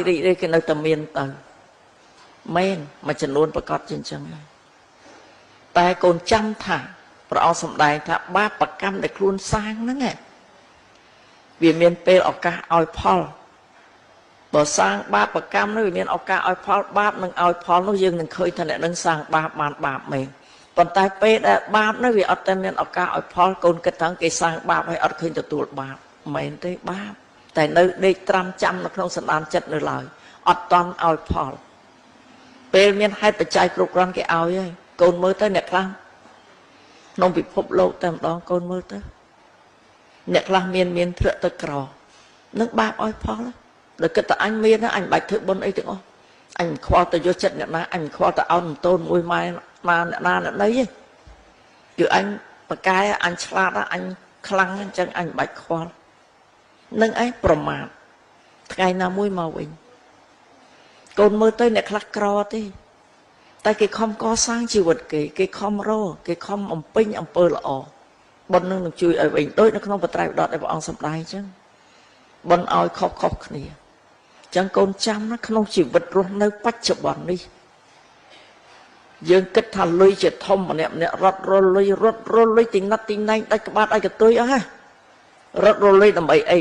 រីករាយគេនៅតែមានទៅមែនមួយចំនួនប្រកាសជាអញ្ចឹងតែកូនចាំថាព្រះអង្គសម្ដែងថាបាបកម្មដែលខ្លួនសាងហ្នឹងវាមានពេលឱកាសឲ្យផលបើសាងបាបកម្មនោះវាមានឱកាសឲ្យផលបាបនឹងឲ្យផលនោះយើងនឹងឃើញថាអ្នកនឹងសាងបាបបានបាបមែនប៉ុន្តែពេលដែលបាបនោះវាអត់តែមានឱកាសឲ្យផលកូនគិតថាគេសាងបាបហើយអត់ឃើញទទួលបាបមែនទេបាបតែនៅដេកត្រាំចាំនៅក្នុងសន្តានចិត្តនៅឡើយអត់តន់ឲ្យផលពេលមានហេតុបច្ច័យគ្រប់គ្រាន់គេឲ្យហើយកូនមើលទៅអ្នកខ្លះក្នុងពិភពលោកតែម្ដងកូនមើលទៅអ្នកខ្លះមានធ្លាក់ទៅក្រនឹងបាបឲ្យផលដល់គិតតែអញមានអញមិនបាច់ធ្វើបុណ្យអីទាំងអស់អញមិនខ្វល់ទៅយកចិត្តអ្នកណាអញមិនខ្វល់ទៅអោនតូនមួយម៉ែណាអ្នកណាអ្នកណីទេគឺអញបកែអញឆ្លាតអញខ្លាំងអញ្ចឹងអញមិនបាច់ខ្វល់នឹងឯងប្រមាថថ្ងៃណាមួយមកវិញកូនមើលទៅអ្នកខ្លះក្រទេតែគេខំកសាងជីវិតគេគេខំរកគេខំបំពេញអំពើល្អបុណ្យនឹងនឹងជួយឲ្យវិញដូចនៅក្នុងបត្រៃបដដែលព្រះអង្គសម្ដែងអញ្ចឹងបុណ្យឲ្យខុសៗគ្នាអញ្ចឹងកូនចាំណាក្នុងជីវិតរស់នៅបច្ចុប្បន្ននេះយើងគិតថាលុយជាធំម្នាក់ម្នាក់រត់រលុយរត់រលុយទីណាត់ទីណែងដាច់ក្បាលដាច់កន្ទុយអស់ហ่ะរត់រលុយដើម្បីអី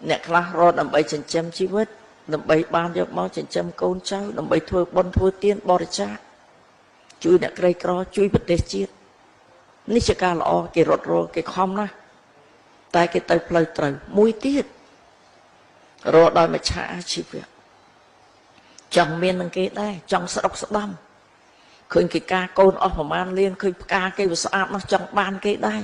អ្នកខ្លះរត់ដើម្បីចិញ្ចឹមជីវិតដើម្បីបានយកមកចិញ្ចឹមកូនចៅដើម្បីធ្វើបុណ្យធ្វើទានបរិច្ចាគជួយអ្នកក្រីក្រជួយប្រទេសជាតិនេះជាការល្អគេរត់រលគេខំណាស់តែគេទៅផ្លូវត្រូវមួយទៀតរត់ដោយមច្ឆាអាជីវៈចង់មាននឹងគេដែរចង់ស្ដុកស្ដំឃើញគេការកូនអស់ប្រមាណលានឃើញផ្កាគេវាស្អាតណាស់ចង់បានគេដែរ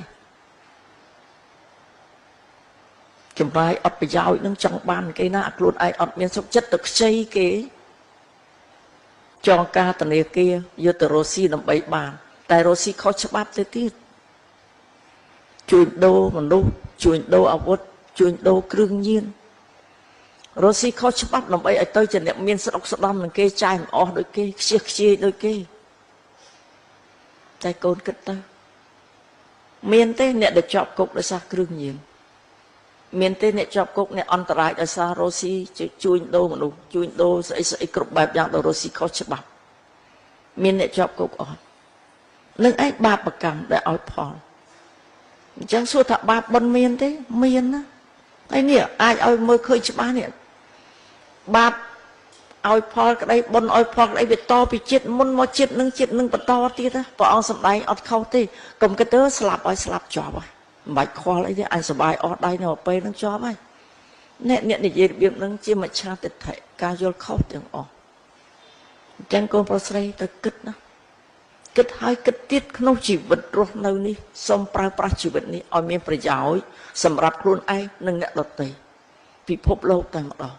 ចំណាយអត់ប្រយោជន៍នឹងចង់បានគេណាខ្លួនឯងអត់មានសុខចិត្តទៅខ្ចីគេចងការធនាគារយកទៅរស់ស៊ីដើម្បីបានតែរស់ស៊ីខុសច្បាប់ទៅទៀតជួញដូរមនុស្សជួញដូរអាវុធជួញដូរគ្រឿងញៀនរស់ស៊ីខុសច្បាប់ដើម្បីឲ្យទៅជាអ្នកមានស្ដុកស្ដំនឹងគេចាយមិនអស់ដូចគេខ្ជិះខ្ជាយដូចគេតែកូនគិតទៅមានទេអ្នកដែលជាប់គុកដោយសារគ្រឿងញៀនមានទេអ្នកជាប់គុកអ្នកអន្តរាយដោយសាររស់ស៊ីជួញដូរមនុស្សជួញដូរស្អីស្អីគ្រប់បែបយ៉ាងដល់រស់ស៊ីខុសច្បាប់មានអ្នកជាប់គុកអត់នឹងឯងបាបកម្មដែលឲ្យផលអញ្ចឹងសួរថាបាបបុណ្យមានទេមានណាហើយនេះអាចឲ្យមើលឃើញច្បាស់នេះបាបឲ្យផលក្តីបុណ្យឲ្យផលក្តីវាតពីជាតិមុនមកជាតិនឹងជាតិនឹងបន្តទៀតណាព្រះអង្គសម្ដែងអត់ខុសទេកុំគិតទៅស្លាប់ឲ្យស្លាប់ជាប់ហើយមិនបាច់ខ្វល់អីទេអញសบายអស់ដៃនៅពេលនឹងជាប់ហើយអ្នកនិយាយរបៀបនឹងជាមច្ឆាទិដ្ឋិការយល់ខុសទាំងអស់អញ្ចឹងកូនប្រុសស្រីទៅគិតណាគិតហើយគិតទៀតក្នុងជីវិតរស់នៅនេះសូមប្រើប្រាស់ជីវិតនេះឲ្យមានប្រយោជន៍សម្រាប់ខ្លួនឯងនិងអ្នកដទៃពិភពលោកតែម្ដង